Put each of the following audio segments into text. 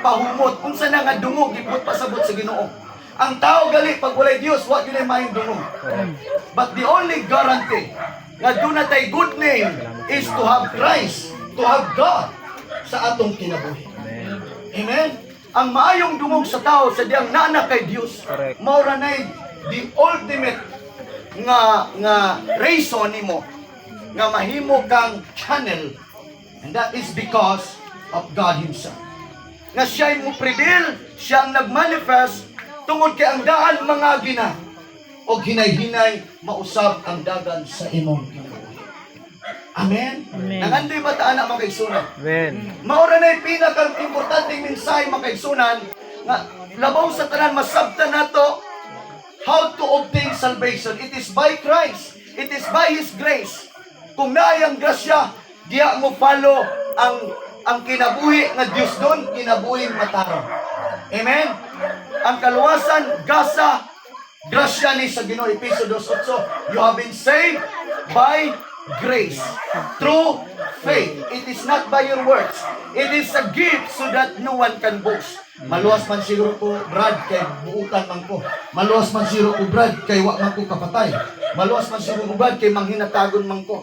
Pahumot. Unsa na nga dungog gibuot pasabot sa Ginoo? Ang tao gali pag walay Dios, wa gyud ay maayong dungog. But the only guarantee nga duna tay good name is to have Christ, to have God sa atong kinabuhi. Amen. Amen? Ang maayong dungog sa tao sa diyang naa kay Dios. Correct. Mao ra nay the ultimate nga reason nimo nga mahimo kang channel, and that is because of God Himself. Nga siya'y mo prevail, siya ang nagmanifest tungod kay ang daan mga gina og hinay-hinay mausab ang dagan sa imong kinabuhi. Amen? Amen. Nangandoy ba ta ana, mga kaigsunan? Amen. Mao ra na'y pinaka-importanteng mensahe, mga kaigsunan, nga labaw sa tanan masabtan nato how to obtain salvation. It is by Christ. It is by His grace. Kung naay ang grasya, diya mo follow ang kinabuhi nga Dios doon, kinabuhi matarong. Amen? Ang kaluwasan, gasa, grasya ni sa Ginoo. Epeso 2:8, you have been saved by grace through faith. It is not by your works. It is a gift so that no one can boast. Maluwas man siguro ko, Brad, kay buutan man ko. Maluwas man siguro ko, Brad, kay wa man ko kapatay. Maluwas man siguro ko, Brad, kay manghinatagon man ko.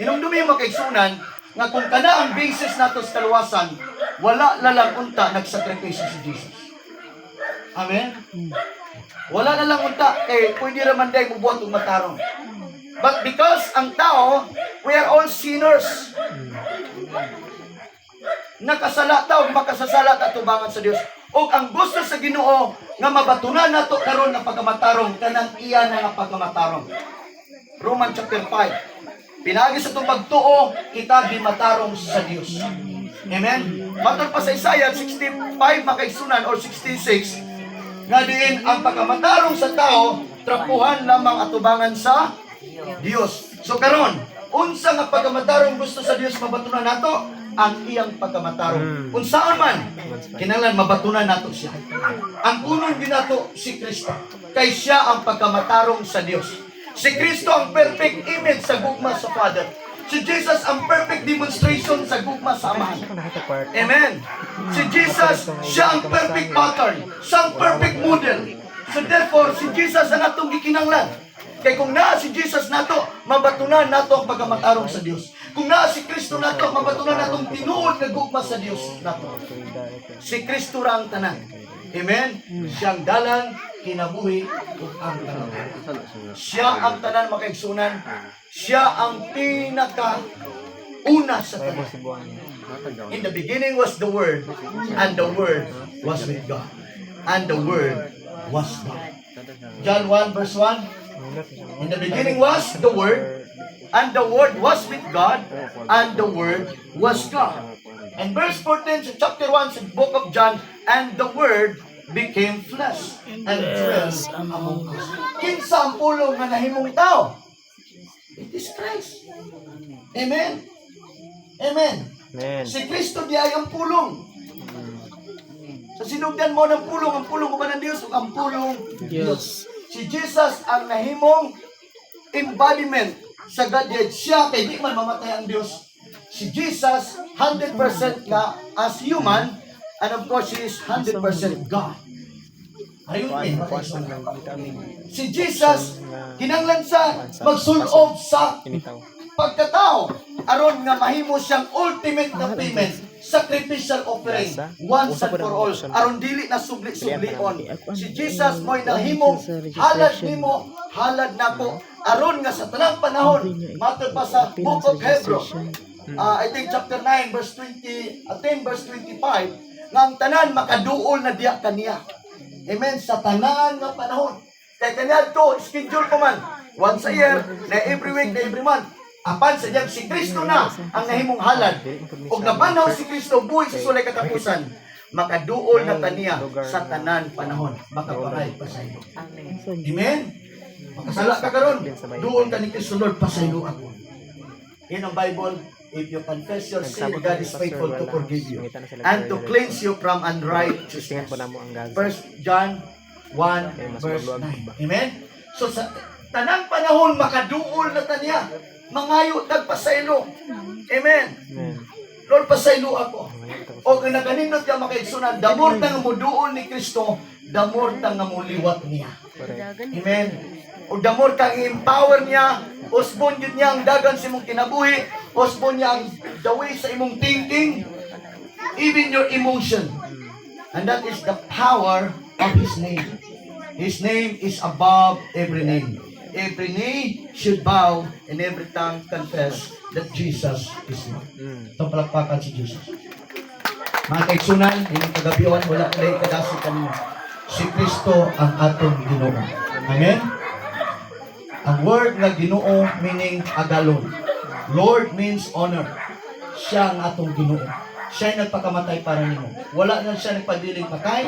Hinumdumi, mga kaigsunan, nga kung kana ang basis nato sa kaluwasan, wala na lang unta nagsakripisyo si Jesus. Amen? Wala na lang unta kay pwede ra man day mubuhat og matarong. But because ang tao, we are all sinners. Nakasala ta ug makasasala ta tubangan sa Dios. Ug ang gusto sa Ginoo nga mabatunan nato karon nga pagkamatarong, kanang iya na nga pagkamatarong. Roman chapter 5. Pinaagi sa itong pagtuo, kita gimatarong sa Dios. Amen? Matod pa sa Isaiah 65, mga kaigsunan, or 66, nga diin ang pagkamatarong sa tao, trapuhan lamang atubangan sa Dios. So karon, unsa nga pagkamatarong gusto sa Dios mabatunan nato? Ang iyang pagkamatarong. Unsaon man, kinahanglan mabatunan nato siya. Ang kunon ginato si Kristo. Kay siya ang pagkamatarong sa Dios. Si Kristo ang perfect image sa gugma sa Father. Si Jesus ang perfect demonstration sa gugma sa Amahan. Amen. Si Jesus, siya ang perfect pattern. Siya ang perfect model. So therefore, si Jesus ang atong gikinanglan. Kay kung naa si Jesus nato, mabatunan nato ang pagkamatarong sa Dios. Kung naa si Kristo nato, mabatunan natong tinuod nga gugma sa Dios nato. Si Kristo ra ang tanan. Amen? Siyang dalan, kinabuhi, ug ang tanan. Siya ang tanan, mga kaigsunan. Siya ang pinaka una sa tanan. In the beginning was the Word, and the Word was with God, and the Word was God. John 1 verse 1. In the beginning was the Word, and the Word was with God, and the Word was God. And verse 14 sa chapter 1 sa book of John, and the Word became flesh and dwelt among us. Kinsa ang pulong nga nahimong tao? It is Christ. Amen. Amen. Amen. Si Kristo di ay ang pulong. Sa sinugdan mo ng pulong, ang pulong uban ng Diyos, ug ang pulong Diyos. Si Jesus ang nahimong embodiment sa Godhead. Siya, kay di man mamatay ang Diyos. Si Jesus, 100% nga as human, and of course, He is 100% God. Ayun eh, si Jesus, kinanglan sa magsulob sa pagkatao aron nga mahimo siyang ultimate na payment, sacrificial offering, once and for all, aron dili na subli-sublion. Si Jesus mo'y nahimong halad nimo, halad nako, aron nga sa tanang panahon. Matod pa sa Book of Hebrew, I think chapter 9 verse 20, 10 verse 25, nga ang tanan makaduol na diya kaniya. Amen? Sa tanan nga panahon, kay kaniadto schedule ko man once a year na, every week na, every month. Apan sa diyang si Kristo na ang nahimong halad ug nabanhaw si Kristo, buhi sa sulay katapusan, makaduol na taniya sa tanan panahon, makapangay pasaylo. Amen. Makasala ka karon, duol ka ni Kristo, "Lord, pasaylo ako." In ang Bible, if you confess your sin, God is faithful to forgive you and to cleanse you from unrighteousness. First John 1 verse 9. Amen? So sa tanang panahon makaduol na taniya. Mangayo tag pasaylo. Amen. Amen. Lord, pasaylo ako. O kung naganindot ka, mga kaigsunan, the more ta nga muduol ni Kristo, the more ta nga muliwat niya. Amen. O the more kang i-empower niya, usbon yun niya ang dagan sa imong kinabuhi, usbon niya ang the way sa imong thinking, even your emotion. And that is the power of His name. His name is above every name. Every knee should bow and every tongue confess that Jesus is Lord. Itong palakpakan si Jesus. Mga kaigsunan, inyong kagabion, wala ko na ikadasi kanina. Si Kristo ang atong Ginoo. Amen? Ang word nga Ginoo meaning agalon. Lord means honor. Siya ang atong Ginoo. Siya ay nagpakamatay para nimo. Wala na siya nagpadiling patay.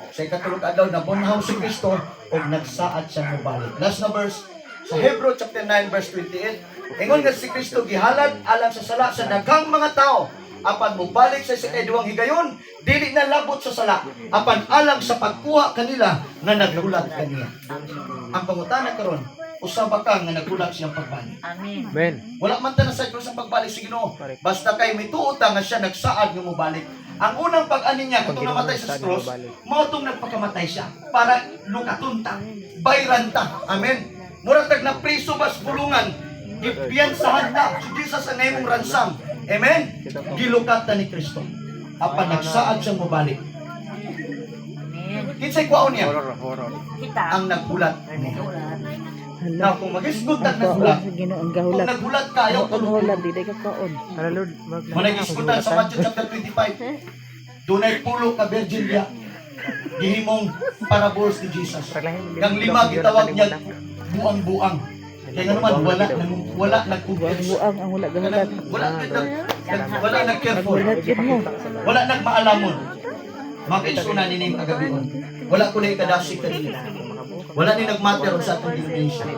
Sa ikatulog adlaw nabunhaw si Kristo ug nagsaad siya mobalik. Last na verse sa Hebrew chapter 9 verse 28. Ingon nga si Kristo gihalad alang sa sala sa daghang mga tao, apan mobalik sa ikaduhang higayon, dili na labot sa sala, apan alang sa pagkuha kanila nga naghulat kaniya. Ang pangutana karon, usa ba ka nga naghulat siyang pagbalik? Amen. Amen. Wala man ta na sa krus ang pagbalik sa Ginoo. Basta kay mituo ta nga siya nagsaad nga mobalik. Ang unang pag-ani niya katong namatay sa krus, mao tong nagpakamatay siya para lukaton ta, bayran ta. Amen. Mura tag napriso bas bulungan, gipiyansahan ta. Si Jesus ang imong ransom. Amen. Gilukat ta ni Kristo. Apan nagsaad siyang mobalik. Amen. Kinsay kwaon niya? Horror, horror. Kita. Ang naghulat niya. Hala. Now, kung magisgot Ang tag naghulat, kaon sa Ginoo ang kung gahulat. naghulat ka, ayaw Ang tulog. hulat di ka kaon. Tara, Lord, mag Manay gisgutan sa Matthew chapter 25. Dunay pulo ka virgin diya. Gihimong parables ni Jesus. Kang lima gitawag niya buang-buang. Kaya nga naman wala nang wala nagkumpiyansa. Buang-buang ang wala gahulat. Wala wala nag-careful. Naghulat yun mo. Wala nagmaalamon. Mga kaigsunan ni ning kagabion. Wala ko na ikadasig kanina. Wala ni nagmatter sa atong denomination.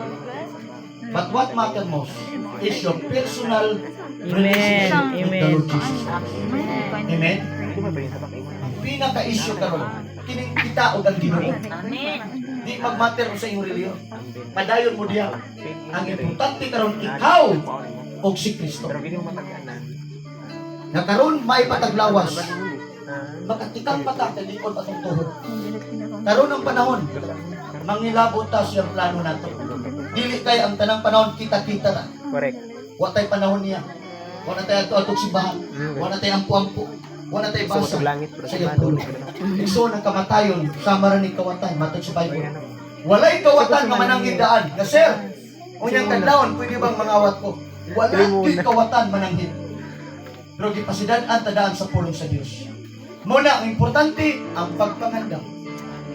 But what matter most is your personal relationship with the Amen. Lord Jesus Christ. Amen? Ang pinaka-issue karon, kining kita og ang Ginoo. Amen. Di magmatter sa iyong relihiyon. Padayon mo diha. Ang importante karon, ikaw og si Kristo. Pero gini mo matagaan na. Nga karon may pataglawas. Makatikang pa ta kay likod atong tuhod. Karon ang panahon, mangilabot ta siyang plano nato. Dili kay ang tanang panahon kita-kita ra. Correct. Wa tay panahon niya. Wa na tay ato atong simbahan. Wa na tay ampo-ampo. Wa na tay Gusto mo basa. sa langit, pero Sa sa iyang mano. pulo. Igsoon, ang kamatayon, sama ra ni kawatan, matod sa Bible. Walay kawatan nga mananghid daan. Nga sir, unyang kadlawon, pwede bang mangawat ko? Wala gyud kawatan mananghid. Pero gipasidan-an ta daan sa pulong sa Dios. Muna, ang importante, ang pagpangandam.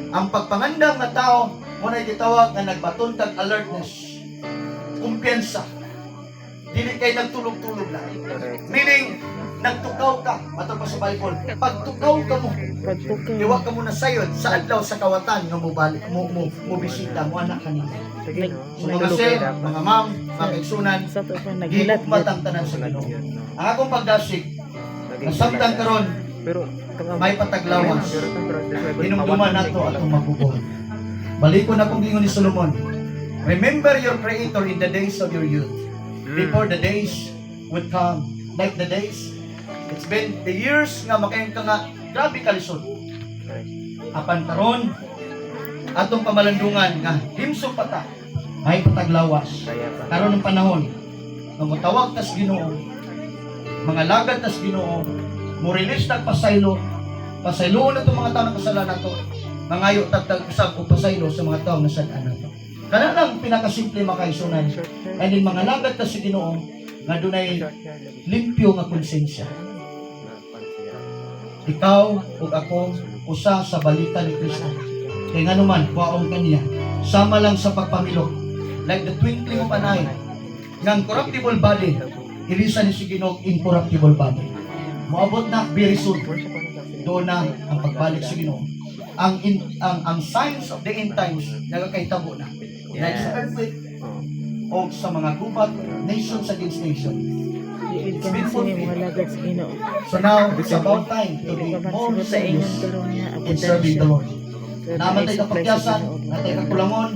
Ang pagpangandam nga tao, muna gitawag nga nagbaton kag alertness. Kumpiyansa. Dili kay nagtulog-tulog lang. Correct. Meaning, nagtukaw ka. Matod pa sa Bible, pagtukaw ka mo, Pagtukaw. Iwa ka muna sayon sa adlaw sa kawatan nga mo balik mo mo mo bisita mo anak kanina. Sige, no? So mga sir, mga ma'am, mga kaigsunan, Sa to pa naghulat. gihugmat ang tanan sa Ginoo. Ang akong pagdasig, nasabtan karon Pero, may pataglawas. Hinumduman nato atong mabubuhay. Balikon akong gingon ni Solomon. Remember your Creator in the days of your youth, before the days would come. Like the days, it's been the years nga makayon ka nga, grabe kalisod. Apan karon, atong pamalandungan nga himsog pa ta, may pataglawas. Kaya pa. Karon ang panahon nga motawag tas Ginoo, mga lagad tas Ginoo, mo release tag pasaylo, pasayloon na mga tao na kasalanan nato, mangayo tag tag usab og pasaylo sa mga tao nga sad-an nato. Kana lang pinakasimple, mga kaigsunan. And then mga lagad tas sa Ginoo nga dunay limpyo nga konsensya. Ikaw ug ako usa sa balita ni Kristo. Kay nganuman kuwaon kaniya sama lang sa pagpamilok, like the twinkling of an eye, ng corruptible body ilisa ni si Ginoo incorruptible body. Moabot na very soon. Doon na ang pagbalik sa Ginoo. Ang signs of the end times nagakahitabo na. Like sa earthquake o sa mga gubat, nations against nation. Di ka man sini mga lagad sa Ginoo. So now, it's about time to be Dili ka man more siguro sa ingon serious karon nga in serving the abundansya. Lord. Pero Namatay ay ka supply sa pagyasan, Ginoo. natay kakulangon,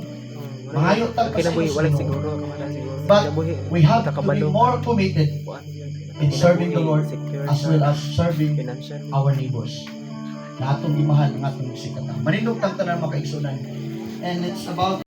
mangayo tag Kinabuhi, pasaylo sa wala Ginoo. siguro. Kamala siguro. But Kinabuhi, we have to be kabalo. more committed Kuan yun. in serving the Lord Secure as well as serving financial. Our neighbors na atong imahal ang atong isigkatawo. Manindog tang tanan, mga kaigsunan. And it's about